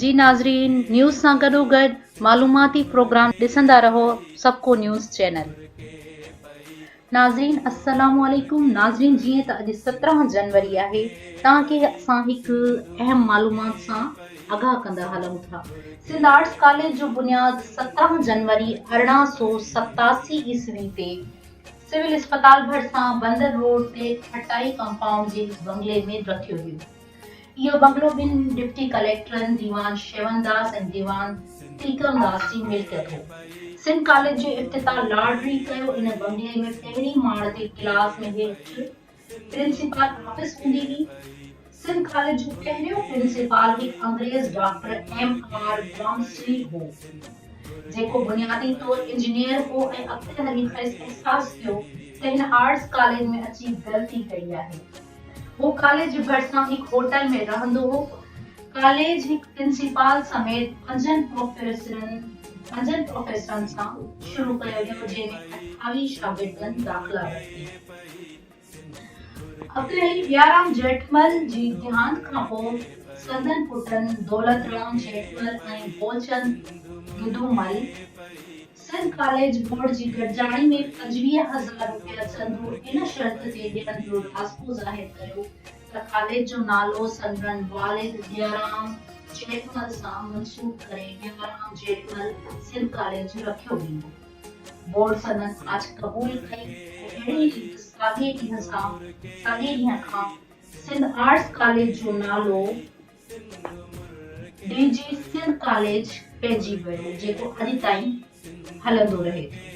جي ناظرين نيوز سان گڏو گڏ معلوماتي پروگرام ڏسندا رهو سڀڪو نيوز چينل. ناظرين السلام عليڪم ناظرين جيئن ته اڄ 17 جنوري آهي توهان کي اسان هڪ اهم معلومات سان آگاهه ڪندا هلون ٿا سنڌ آرٽس ڪاليج جو بنياد 17 جنوري 1887 عيسوي تي سول اسپتال ڀرسان بندر روڊ تي ٺٽائي ڪمپائونڊ جي هڪ بنگلي ۾ رکيو ويو. اهو بنگلو ٻن ڊپٽي ڪليڪٽرن ديوان شيونداس ۽ ديوان ٽيڪمداس جي ملڪيت هو. سنڌ ڪاليج جو افتتاح لارڊ ري ڪيو. ان بنگلي ۾ پهرين ماڙ تي ڪلاس ۾ هيٺ پرنسپال آفيس هوندي هئي. سنڌ ڪاليج جو پهريون پرنسپال هڪ انگريز ڊاڪٽر ايم آر برامسلي هو، جيڪو بنيادي طور انجنيئر هو ۽ اڳتي هلي کيس احساس ٿيو ته هن آرٽس ڪاليج ۾ اچي غلطي ڪئي آهي. هو ڪاليج جي ڀرسان هڪ هوٽل ۾ رهندو هو. ڪاليج هڪ پرنسپال سميت پنجن پروفيسرن پنجن پروفيسرن سان شروع ڪيو ويو جنهن ۾ 28 شاگردن داخلا ورتي. اڳتي هلي ڏيارام ڄيٺمل جي ديهانت کانپوء سندن پٽن دولت رام ڄيٺمل ۽ بولچند گدومل، سنڌ ڪاليج بورڊ جي گڏجاڻي ۾ 25,000 روپيا چندو ان شرط تي ڏيڻ جو راضپو ظاهر ڪيو ته ڪاليج جو نالو سندن والد ڏيارام ڄيٺمل سان منسوب ڪري ڏيارام ڄيٺمل سنڌ ڪاليج رکيو ويندو. بورڊ سندن آڇ قبول ڪئي ۽ اهڙي ريت ساڳئي ڏينهن سان ساڳئي ڏينهن کان سنڌ آرٽس ڪاليج جو نالو ڊي جي سنڌ ڪاليج پئجي ويو جيڪو اڄ تائين هلندو رهي ٿو.